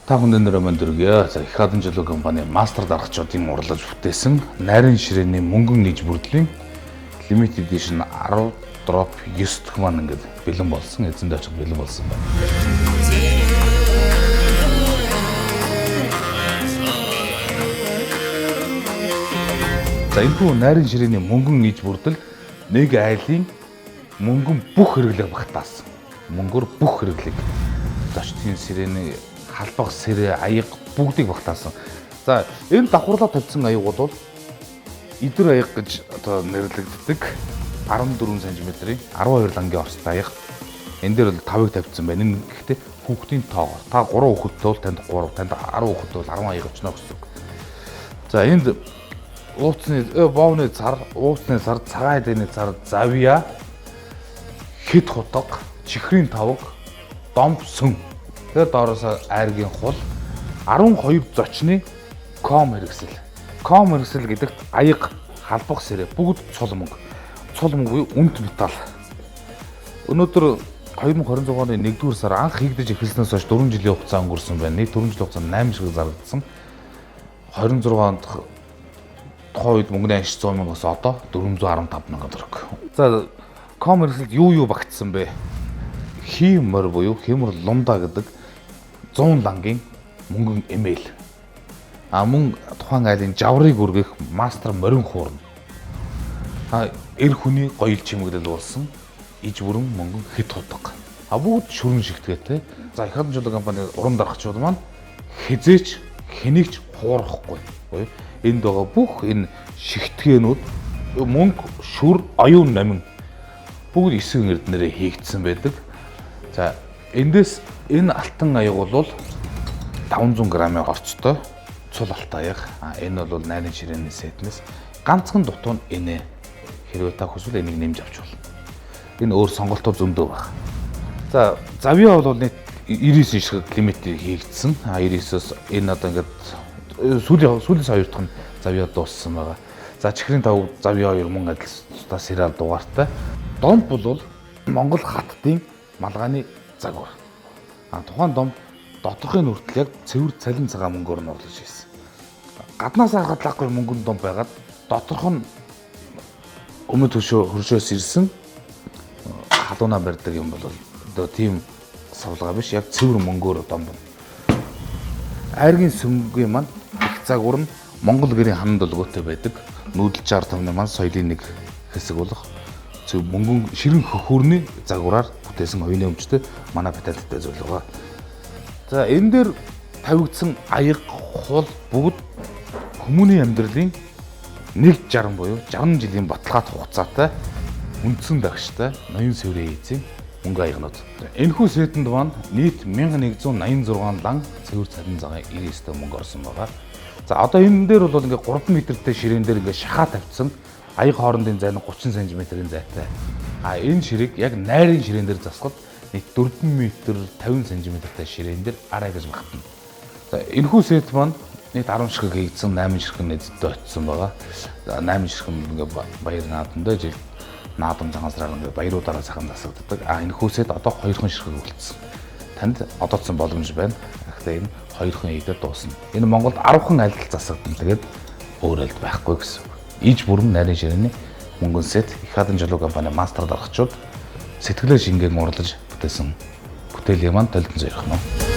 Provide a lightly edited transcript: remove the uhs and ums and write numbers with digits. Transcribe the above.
Та бүхэнд өнөр өмнө дөргөө. За их хадан жилүү компани мастер даргачуудын урлаж бүтээсэн нарийн ширээний мөнгөн нийж бүрдлийн limited edition 10 drop 9 дэх маань ингээд бэлэн болсон. Эзэнд очих бэлэн болсон байна. За энэхүү нарийн ширээний мөнгөн нийж бүрдэл нэг айлын мөнгөн бүх хэрэглэг багтаасан. Мөнгөөр бүх хэрэглэг. Зочдын сэрээний халбах сэрээ, аяга бүгдийг багтаасан. За энэ давхарлаа тавьсан аяг бол идэр аяг гэж одоо нэрлэгддэг 14 см-ийн 12 лангийн орцтой аяг. Энэ дээр бол 5-ыг тавьсан байна. Энэ гэхдээ хүүхдийн тоогоор та 3 хүүхэдтэй бол танд 3, танд 10 хүүхэдтэй бол 10 аяг очно гэсэн үг. За энд ууцны боовны цар, ууцны цар, цагаан эдэний цар, завья, хэд хутга, чихрийн тавг, домб сүн. Тэгэхээр доороос айргийн хул 12 зочны ком хэрэгсэл. Ком хэрэгсэл гэдэгт аяга, халбах сэрэ бүгд цул мөнгө. Цул мөнгө буюу үнэт металл. Өнөөдөр 2026 оны 1-р сар анх хийгдэж эхэлснээс хойш 4 жилийн хугацаа өнгөрсөн байна. Нийт 4 жилийн хугацаанд 8 шиг зарагдсан. 26 онд тухайн үед мөнгөний анш 100 мянгаас одоо 415 мянган төгрөг. За ком хэрэгсэлд юу багтсан бэ? Хийм морь буюу хиймор лунда гэдэг 100 лангийн мөнгөн эмээл. А мөн тухайн айлын жаврыг үргэх мастер морин хуурна. А эр хүний гоёл чимэглэл болсон иж бүрэн мөнгөн хэд хутга. А бүгд шүрэн шигтгээтэй. За их хадан чулуу компани уран даргачуд маань хизээч хэнийг ч хуурахгүй. Буюу энд байгаа бүх энэ шигтгээнүүд мөнгө, шүр, оюун номин бүгд эсвэн эрднэрээ хийгдсэн байдаг. За эндээс энэ алтан аяг бол 500 грамын орцтой цул алтан аяг. А энэ бол найрын ширээний сетнес ганцхан дутуу нь энэ. Хэрвээ та хүсвэл энийг нэмж авч болно. Энэ өөр сонголтууд зөндөө баг. За завья бол нийт 99 ширхэг лимит хийгдсэн. А 99-өөс энэ одоо ингээд сүүлийн хоёр дахь нь завья дууссан байгаа. За чихрийн тав завья хоёр мөн адил тусдаа сериал дугаартай. Домп бол Монгол хаттын малгааны загвар. А тухайн домп доторхын хүртэл яг цэвэр цалин цагаан мөнгөөр нь орлож ирсэн. Гаднаас харахад мөнгөн домп байгаад доторх нь өмнөд хөршөөс ирсэн халуунаа барьдаг юм бол одоо тийм савлгаа биш, яг цэвэр мөнгөөр домп. Айргийн сүмгийн маань их загвар нь Монгол гэрийн ханан долгиотой байдаг. Нүүдэл 65-ны маань соёлын нэг хэсэг болох зөв мөнгөн ширэн хөхөрний загвараар бүтээсэн оюуны өмчтэй манай патенттай зүйл байгаа. За энэ дээр тавигдсан аяг, хул бүгд хүмүүний амьдралын 1.60 буюу 60 жилийн баталгаат хугацаатай үндсэн дагштай ноён сэврээ эзэн мөнгө аягнууд. Энэхүү сетэнд маань нийт 1186 лан цэвэр цалин цагаан 99 мөнгө орсон байгаа. За одоо энэ дээр бол ингээ 3 метртэй ширээн дээр ингээ шахаа тавьсан аяг хоорондын зай нь 30 см-ийн зайтай. А энэ ширээг яг найрын ширээн дээр засахад нийт 4 м 50 см-тай ширээн дээр арай гэж багтана. За энэхүү сет маань нийт 10 ширхэг хийгдсэн, 8 ширхэг нэзэдтэй очсон байгаа. За 8 ширхэг ингээ баяр наадамдаа жил наадам цагаан сараар ингээ баяруудаараа сайхан засагддаг. А энэхүү сет одоо 2хан ширхэг үлдсэн. Танд одоодсон боломж байна. Гэхдээ энэ 2хан хийгээд дуусна. Энэ Монголд 10хан айлдал засагдана. Тэгээд өөр айлд байхгүй гэсэн үг. Иж бүрэн нарийн ширээний мөнгөн сет их хадан чулуу компани мастер даргачуд сэтгэлээ шингээн урлаж бүтээсэн бүтээлийн маань толдон зорих нь.